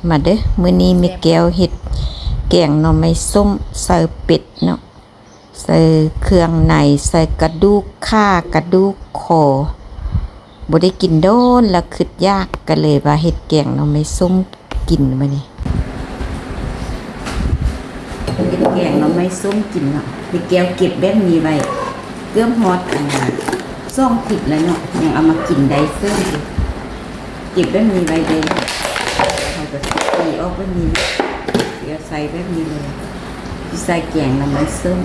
ມາເດີ້ ມື້ນີ້ແມ່ແກ້ວເຮັດແກງໜໍ່ໄມ້ສົ້ມໃສ່ເປັດເນາະ ໃສ່ເຄື່ອງໃນ ໃສ່ກະດູກຂາ ກະດູກຄໍ ບໍ່ໄດ້ກິນດົນລະ ຄຶດຢາກ ກະເລີຍວ່າເຮັດແກງໜໍ່ໄມ້ສົ້ມກິນມື້ນີ້ ເຮັດແກງໜໍ່ໄມ້ສົ້ມກິນເນາະ ແມ່ແກ້ວເກັບແບບນີ້ໄວ້ ເກືອບຮອດອັນສອງທິດແລ້ວເນາະ ຍັງເອົາມາກິນໄດ້ເສີຍຢູ່ ເກັບແບບນີ້ໄວ້ເດ້ ເຮົາກະຊິຕີອອກແບບນີ້ ດຽວໃສ່ແບບນີ້ເລີຍ ຊິໃສ່ແກງໜໍ່ໄມ້ສົ້ມ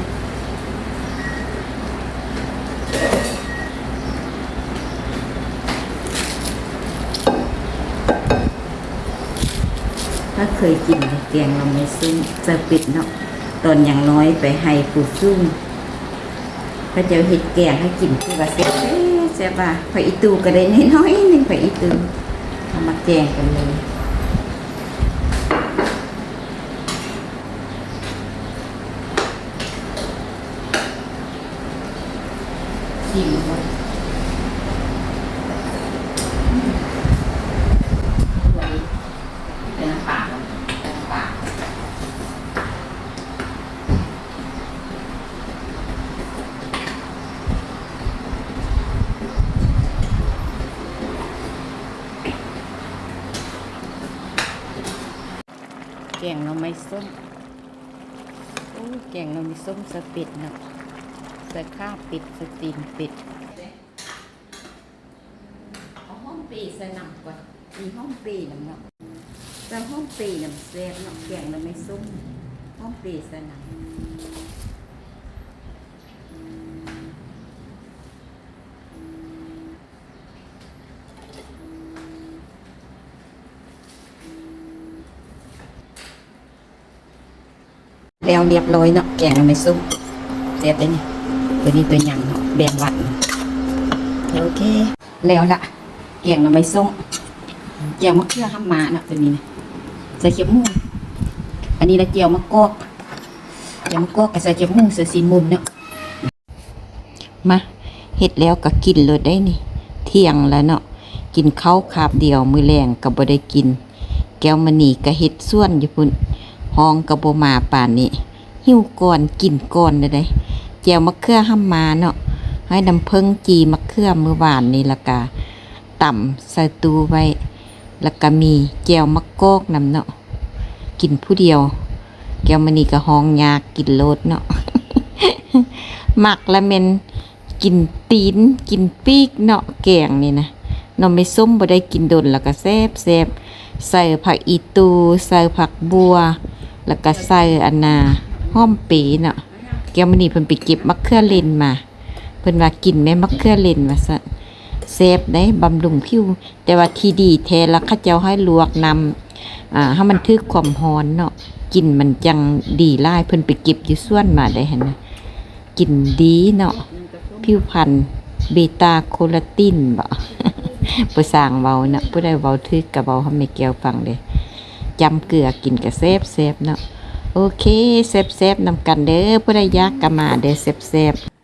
ຖ້າເຄີຍກິນແກງໜໍ່ໄມ້ສົ້ມໃສ່ເປັດເນາະ ຕອນຍັງນ້ອຍໄປໄຮ່ພູສູງ ເຂົາເຈົ້າເຮັດແກງໃຫ້ກິນ ຄືວ່າແຊບ ແຊບວ່າ ຜັກອີ່ຕູກະໄດ້ໜ້ອຍໆໜຶ່ງ ຜັກອີ່ຕູ ເອົາມາແກງກັນເລີຍ ຊີມກ່ອນ ອືມ ເປັນນ້ຳປາ ນ້ຳປາ. ແກງໜໍ່ໄມ້ສົ້ມ ໂອ້ ແກງໜໍ່ໄມ້ສົ້ມໃສ່ເປັດເນາະ ໃສ່ຂາເປັດ ໃສ່ຕີນເປັດ. ເອົາຫອມເປໃສ່ນຳກ່ອນ ມີຫອມເປນຳເນາະ ໃສ່ຫອມເປນຳແຊບເນາະ ແກງໜໍ່ໄມ້ສົ້ມ ຫອມເປໃສ່ນຳ. ແລ້ວລຽບຮ້ອຍເນາະ ແກງໜໍ່ໄມ້ສົ້ມ ແຊບເດ້ນີ້ ໂຕນີ້ໂຕຫຍັງເນາະ ແບ່ງວັດ ໂອເຄ ແລ້ວລະ ແກງໜໍ່ໄມ້ສົ້ມ ແຈ່ວມະເຂືອຫ້ຳມາເນາະ ໂຕນີ້ນະ ໃສ່ຄຽບໝູ ອັນນີ້ລະແຈ່ວມະກອກ ແຈ່ວມະກອກກະໃສ່ຄຽບໝູ ໃສ່ຊີ້ນໝູເນາະ. ມາ ເຮັດແລ້ວກະກິນໂລດໄດ໋ນີ້ ທ່ຽງລະເນາະ ກິນເຂົ້າຄາບດຽວ ມື້ແລງກະບໍ່ໄດ້ກິນ ແກ້ວມະນີກະເຮັດສວນຢູ່ພຸ້ນ ຮ້ອງກະບໍ່ມາປານນີ້ ຫິວກ່ອນກິນກ່ອນເລີຍໄດ໋ ແຈ່ວມະເຂືອຫ້ຳມາເນາະ ໃຫ້ນ້ຳເຜິ້ງຈີ່ມະເຂືອມື້ວານນີ້ ລະກະຕຳໃສ່ຕູ້ໄວ້ ລະກະມີແຈ່ວມະກອກນຳເນາະ. ກິນຜູ້ດຽວ ແກ້ວມະນີກະຮ້ອງຍາກ ກິນໂລດເນາະ ມັກລະແມ່ນກິນຕີນ ກິນປີກເນາະ ແກງນີ້ນະ ໜໍ່ໄມ້ສົ້ມບໍ່ໄດ້ກິນດົນ ລະກະແຊບໆ ໃສ່ຜັກອີ່ຕູ່ ໃສ່ຜັກບົ່ວ ລະກະໃສ່ອັນນ່າ ຫອມເປເນາະ ແກ້ວມະນີເພິ່ນໄປເກັບໝາກເຂືອເຫຼັ້ນມາ ເພິ່ນວ່າກິນແມ່ໝາກເຂືອເຫຼັ້ນວ່າຊັ້ນ ແຊບເດ້ ບຳລຸງຜິວ ແຕ່ວ່າທີ່ດີແທ້ລະ ເຂົາເຈົ້າໃຫ້ລວກນ້ຳ ອ່າ ໃຫ້ມັນຖືກຄວາມຮ້ອນເນາະ ກິ່ນມັນຈັ່ງດີຫຼາຍ ເພິ່ນໄປເກັບຢູ່ສວນມາໄດ້ຫັ້ນນະ ກິ່ນດີເນາະ ຜິວພັນ ເບຕາໂຄລາຕິນບໍ ບໍ່ຊ່າງເວົ້າເນາະ ຜູ້ໃດເວົ້າຖືກກະເວົ້າໃຫ້ແມ່ແກ້ວຟັງເດີ້ ຈ້ຳເກືອກິນກະແຊບໆເນາະ ໂອເຄ ແຊບໆນຳກັນເດີ້ ຜູ້ໃດຢາກກະມາເດີ້ ແຊບໆ.